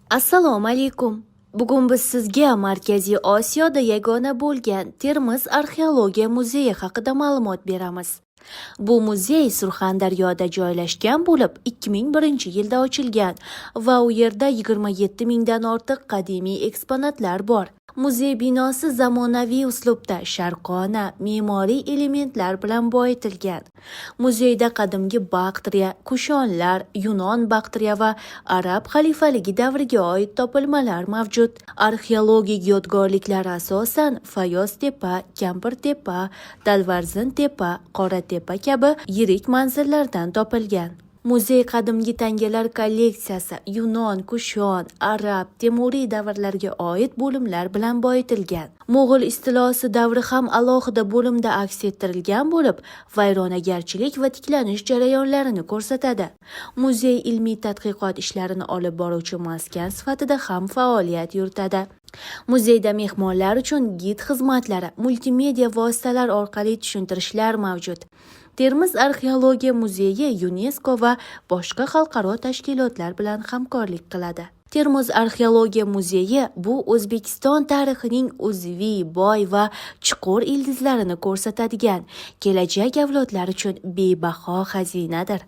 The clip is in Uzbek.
Assalomu alaykum. Bugun biz sizga Markaziy Osiyoda yagona bo'lgan Termiz arxeologiya muzeyi haqida ma'lumot beramiz. Bu muzey Surxondaryoda joylashgan bo'lib, 2001-yilda ochilgan va u yerda 27 mingdan ortiq qadimiy eksponatlar bor. Muzey binosi zamonaviy uslubda sharqona me'moriy elementlar bilan boyitilgan. Muzeyda qadimgi Baktriya, Kushonlar, Yunon Baktriya va Arab xalifaligi davriga oid topilmalar mavjud. Arxeologik yodgorliklar asosan Fayoztepa, Kampirtepa, Dalvarzintepa, Qoratepa kabi yirik manzillardan topilgan. Muzey qadimgi tangalar kolleksiyasi, Yunon, Kushon, Arab, Temuriy davrlariga oid bo'limlar bilan boyitilgan. Mo'g'ul istilosi davri ham alohida bo'limda aks ettirilgan bo'lib, vayronagarchilik va tiklanish jarayonlarini ko'rsatadi. Muzey ilmiy tadqiqot ishlarini olib boruvchi maskan sifatida ham faoliyat yuritadi. Muzeyda mehmonlar uchun gid xizmatlari, multimedia vositalar orqali tushuntirishlar mavjud. Termiz arxeologiya muzeyi UNESCO va boshqa xalqaro tashkilotlar bilan hamkorlik qiladi. Termiz arxeologiya muzeyi bu O'zbekiston tarixining uzviy, boy va chuqur ildizlarini ko'rsatadigan kelajak avlodlar uchun bebaho xazinadir.